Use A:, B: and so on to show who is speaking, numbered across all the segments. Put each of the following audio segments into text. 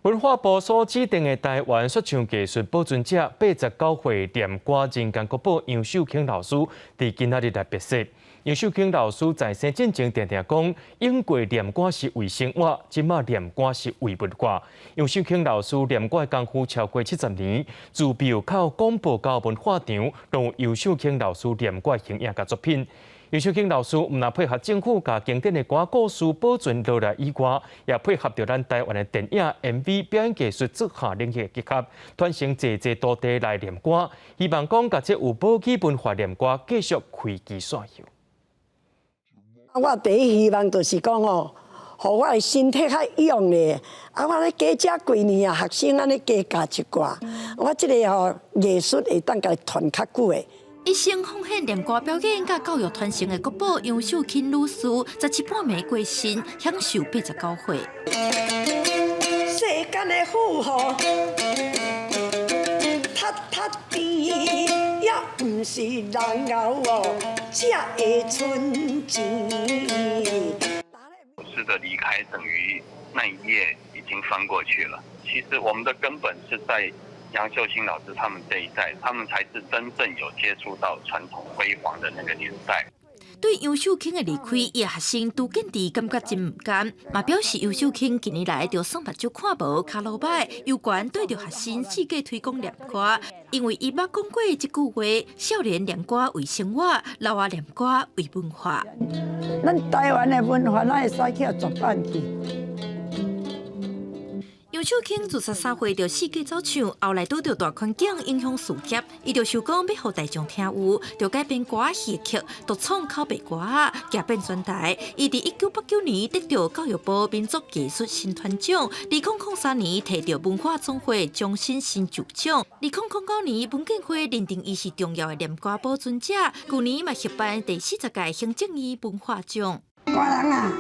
A: 文化部所指定的台灣說唱藝術保存者89歲念歌人間國寶楊秀卿老師，佇今仔日來別世。楊秀卿老師在生進前定定講，用過念歌是為生活，這馬念歌是為文化。楊秀卿老師念歌的功夫超過70年，自廟口廣播到文化場，攏有楊秀卿老師念歌的形影佮作品。楊秀卿老師毋但配合政府共經典的歌故事保存落來以外，也配合著咱台灣的電影、MV 表演藝術這項領域結合，傳承濟濟徒弟來念歌，希望講共這有寶語文化念歌繼續開枝散葉。
B: 我第一希望就是講哦，予我的身體較勇咧。啊，我咧加遮幾年啊，學生按呢加教一寡，我這个吼藝術會當共傳較久的。
C: 一生奉獻念歌表演佮教育傳承的國寶楊秀卿女士，十七半暝過身，享壽89歲。
B: 世間的富豪，踢踢甜，也毋是人熬哦，才會存錢。
D: 老師的離開等於那一頁已經翻過去了。其實我們的根本是在楊秀卿老師他們這一代，他們才是真正有接觸到傳統輝煌的那個年代。
C: 對楊秀卿的離開，伊的學生杜建志感覺真毋甘，嘛表示楊秀卿近年來就算目睭看無、跤路䆀，猶懸帶著學生四界推廣念歌，因為伊捌講過這句話：少年念歌為生活，老啊念歌為文化。
B: 咱台灣的文化，哪會使去予絕版去？
C: 楊秀卿自13歲就四界走唱，後來拄著大環境影響事業，伊就想講欲予大眾聽有，就改編歌仔戲曲，獨創口白歌仔，行遍全台。伊佇1989年得著教育部民族藝術新傳獎，2003年提著文化總會終身成就獎，2009年文建會認定伊是重要的念歌保存者，舊年嘛協辦第40屆行政院文化獎。
B: 大人啊！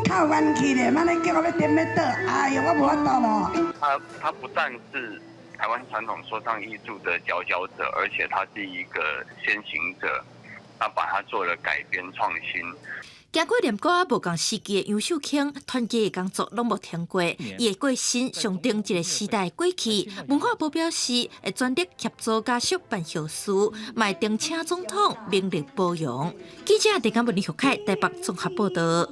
B: 靠彎去咧，按呢叫我欲顛欲倒，哎喲，我無法度咯。
D: 他不但是台灣傳統說唱藝術的佼佼者，而且他是一個先行者，他把它做了改編創新。
C: 行過念歌無仝時期的楊秀卿，團結的工作攏無停過。伊的過身象徵一個時代過去。文化部表示會全力協助家屬辦後事，嘛會呈請總統明令褒揚。記者鄭錦文、李玉凱台北綜合報道。